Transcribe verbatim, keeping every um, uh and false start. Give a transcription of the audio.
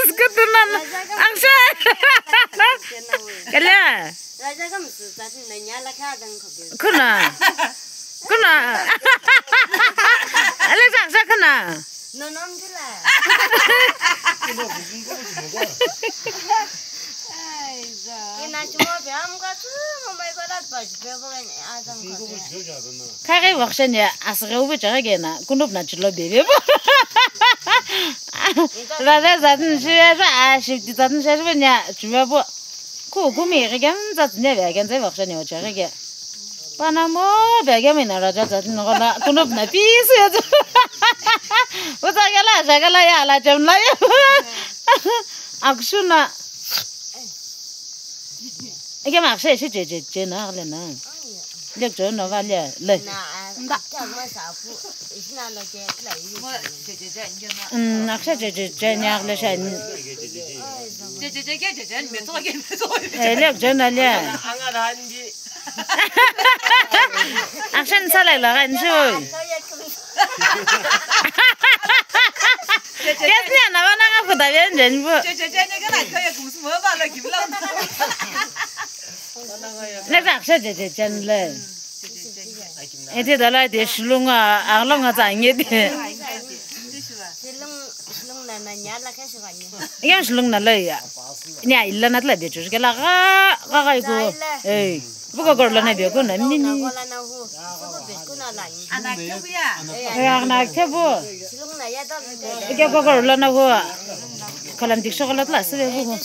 Skutu nana. Aksha. Kala. Kuna. Kuna. Alexa, Aksha, kuna. Khaghi wakhshani asüghi ubu chaghi kena, kunup na chilo bebe bu. Raja zatin shiva, a, shifti zatin shiva nya chiva bu. Ku kumi ghi kemtsa tsine be kenze wakhshani o chaghi ke. Panamo be kemina raja zatin gola kunup na pisu ya. Uta kela, ja kela ya la chem la ya. Akshuna. Ike mak she shi che che che na le na. Le jo no va le le. Mm, mak she che che che na le sha. Eh, le jo na le. Akshen sa le la gan shu. Yes, ni ana wana nga futa bien jen bu. Ne tak she je je jen le. Ete dala de shilunga, arlonga ta nge de. Shilung, shilung na na nya la ka shi ba ni. Ike shilung na le ya. Ni a illa na tla be chu ke la ga, ga ga iku. Eh. Bu kokoro lana be kuna nini. Ana kebu ya. Ya ana kebu. Ike kokoro lana hu. Kalam dik chocolate la sebe bu.